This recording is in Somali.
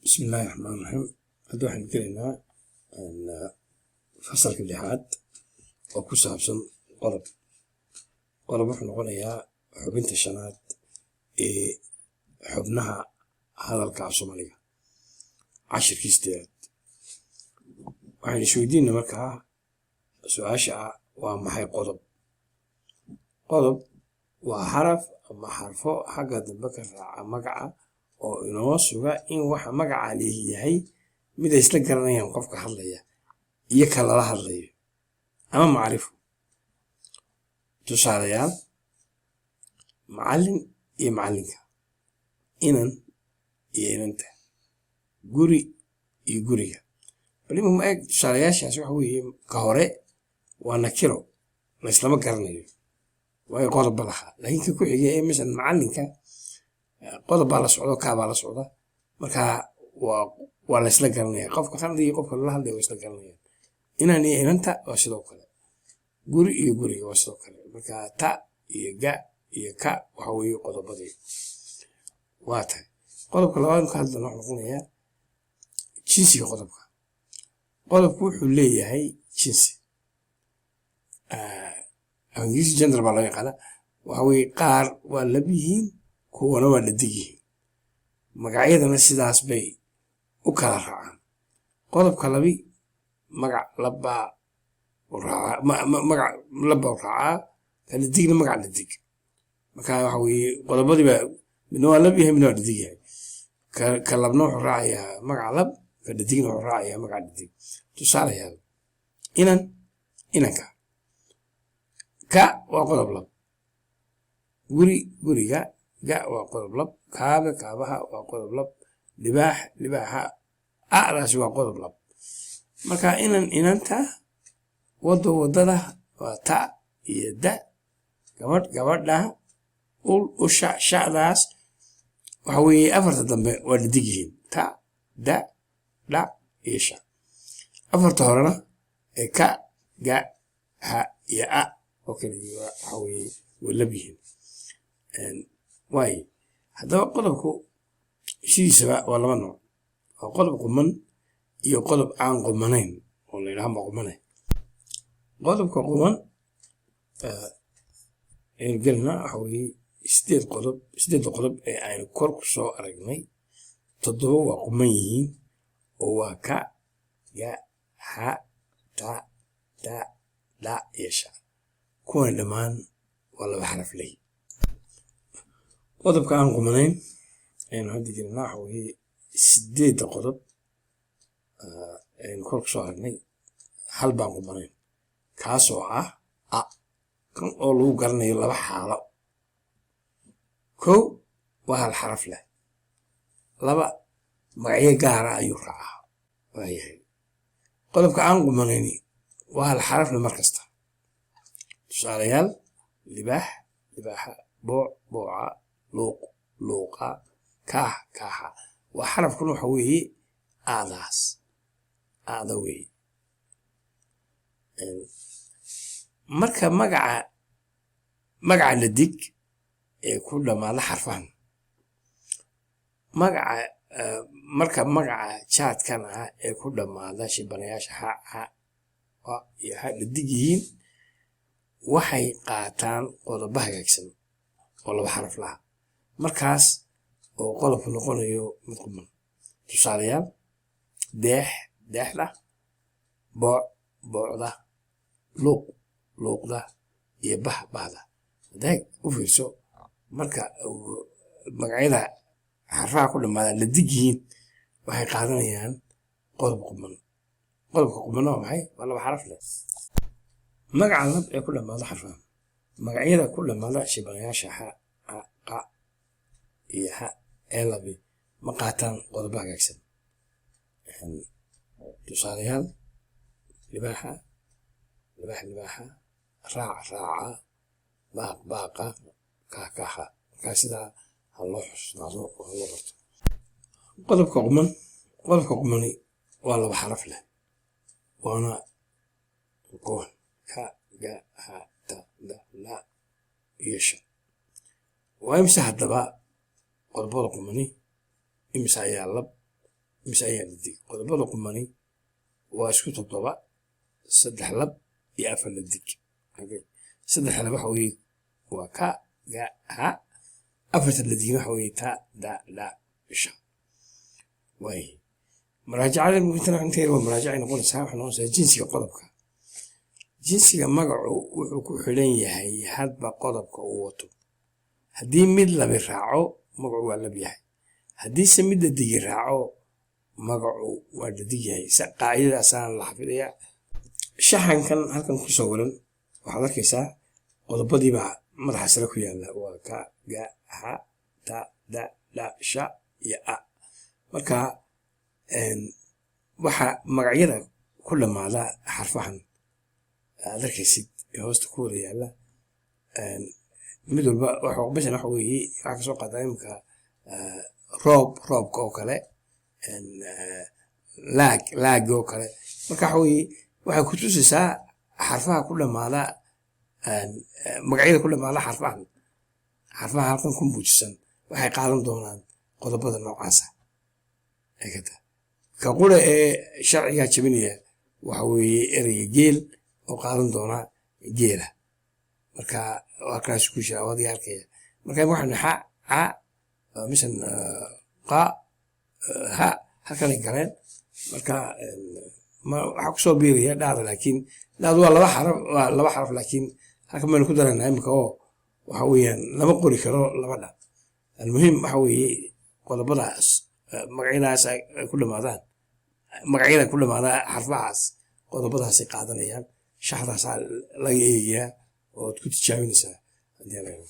Bismillahi Raxmaani Raxiim. Hadda waxaan gelaynaa fasalka lixaad oo ku saabsan qodob. Qodob wuxuu noqonayaa xubinta shanaad ee xubnaha hadalka af Soomaaliga, cashirkii sideedaad. Waxaan isweydiinaa markaa su-aasha ah: waa maxay qodob? Qodob waa xaraf ama xarfo xagga dambe ka raaca magaca oo inoo suga in waxa magaca leeyahay mid ay isla garanayaan qofka hadlaya iyo ka lala hadlayo ama macrifo. Tusaalayaal: macallin iyo macallinka, inan iyo inanta, guri iyo guriga. Bal imika ma eeg tusaalayaashaas. Waxa weeye, ka hore waa nakiro, la islama garanayo, waayo qodob ba lahaa. Laakiin ka ku xiga ee masalan macallinka, qodob baa la socda, kaa baa la socda. Marka waa la isla garanaya, qofka hadlaya iyo qofka lala hadlaya waa isla garanayaan. Inan iyo inanta waa sidoo kale, guri iyo guriga waa sidoo kale. Marka ta iyo ga iyo ka waxa weeye qodobadii. Waa tahay, qodobka labaad ka hadlana wuxuu noqonayaa jinsiga qodobka. Qodobku wuxuu leeyahay jinsi, Ingiriisi gender baa loo yaqaana. Waxa weeye, qaar waa lab yihiin, kuwana waa dhadig yihiin, magacyadana sidaas bay u kala raacaan. Qodobka labi magac labbaa raacaa, magac labbaa u raacaa, ka dhadigna magac dhadig. Marka waxa weeye, qodobadii baa midna waa lab yahay, midna waa dhadig yahay. Ka labna wuxuu raacayaa magaca lab, ka dhadigna wuxuu raacayaa magaca dhadig. Tusaalayaal: inan, inanka, ka waa qodob lab. Guri, guriga, ga waa qodob lab. Kaabe, kaabaha waa qodob lab. Libaax, libaaxa, adaasi waa qodob lab. Marka inan, inanta, wado, wadada waa ta iyo da. Gabadh, gabadha, ul, usha, shadaas waxa weeye afarta dambe waa dhadig yihiin: ta, da, dha iyo sha. Afarta horena ee ka, ga, ha iyo a oo kale waxa weeye way lab yihiin. Waayo, haddaba qodobku sidiisaba waa laba nooc: waa qodob quman iyo qodob aan qumanayn oo la yidhaha ma qumane. Qodobka quman aynu gelina waxa weeye sideed qodob. Sideedda qodob ee aynu kor ku soo aragnay, toddoba waa quman yihiin oo waa ka, ga, ha, ta, da, dha iyo sha. Kuwan dhammaan waa laba xaraf ley. Qodobka aan qumanayn aynu hadda gelinaa waxa weeye sideedda qodob aynu kor ku soo aragnay, hal baan qumanayn, kaasoo ah a, kan oo lagu garanayo laba xaalo: kow, waa hal xaraf leh; laba, magacyo gaara ayuu raacaa. Waayahay, qodobka aan qumanayni waa hal xaraf leh mar kasta. Tusaalayaal: libaax, libaaxa, booc, booca, luuq, luuqa, kaax, kaaxa. Waa xarafkuna waxa weeye aadaas, aada weeye. Marka magaca dhadig ee ku dhammaada xarfahan magaca, marka magaca jaadkan ah ee ku dhammaada shibanayaasha ha, ha, a iyo ha dhadig yihiin, waxay qaataan qodobo hagaagsan oo laba xaraf laha, markaas oo qodobku noqonayo mid quman. Tusaalayaal: deex, deexda, booc, boocda, luuq, luuqda iyo bah, bahda. Hadeeg u fiirso, marka magacyada xarfaha ku dhamaadaan dhadig yihiin, waxay qaadanayaan qodob quman. Qodobka qumanna waa maxay? Waa laba xaraf leh. Magaca lab ee ku dhamaada xarfaha, magacyada ku dhamaada shibanayaasha ha, a, qa iyo ha ee labi ma qaataan qodobo hagaagsan. Tusaalayaal: libaaxa, libaax, libaaxa, raac, raaca, baaq, baaqa, kaakaxa. Markaa sidaa ha loo xusnaado oo ha loo barto qodobka quman. Qodobka qumani waa laba xaraf leh, waana kuwan: ka, ga, ha, ta, da, la iyo sha. Waa imse haddaba qodobada qumani? Imise ayaa lab? Mise ayaa dhadig? Qodobada qumani waa isku toddoba, saddex lab iyo afar dhadig. Saddex lab waxa weeye waa ka, ga, ha. Afarta dhadigna waxa weeye ta, da, dha, sha. Waay, muraajacada intan inta yar waa muraajacay noqonaysaa. Waxay noqonaysaa jinsiga qodobka. Jinsiga magacu wuxuu ku xidhan yahay hadba qodobka uu wato. Haddii mid labi raaco, magacu waa lab yahay. Haddiise mid dhadigi raaco, magacu waa dhadig yahay. Qaacidadaasaana la xafidayaa. Shaxankan halkan ku sawiran waxaad arkaysaa qodobadiibaa madaxa sare ku yaalla, waa ka, ga, ha, ta, da, dha, sha iyo a. Marka waxa magacyada ku dhammaada xarfahan aad arkaysid ee hoosta ku wada yaalla mid walba, masalan waxa weeye, waxaa kasoo qaadaa imika roob, roobka oo kale, laag, laag oo kale. Marka waxa weeye waxay ku tusaysaa xarfaha ku dhammaada, magacyada ku dhammaada xarfahan halkan ku muujisan waxay qaadan doonaan qodobada noocaasa. Ka qura ee sharcigaa jebinaya waxa weeye ereyga geel oo qaadan doona geela. Marka halkaas ku jira waad arkaya. Marka waxaan xa, ca, misan qa, ha halkanay galeen. Marka waxaa kusoo biiraya dhacda, laakiin dhacdu waa laba xaraf, waa laba xaraf, laakiin halkan baynu ku daranaa imika oo waxa weeyaan lama qori karo laba dha. Almuhim waxa weeye qodobadaas magacyadaas ay ku dhamaadaan, magacyada ku dhamaada xarfahaas qodobadaasay qaadanayaan. Shaxdaasaa laga eegayaa ood ku tijaabinaysaa haddii.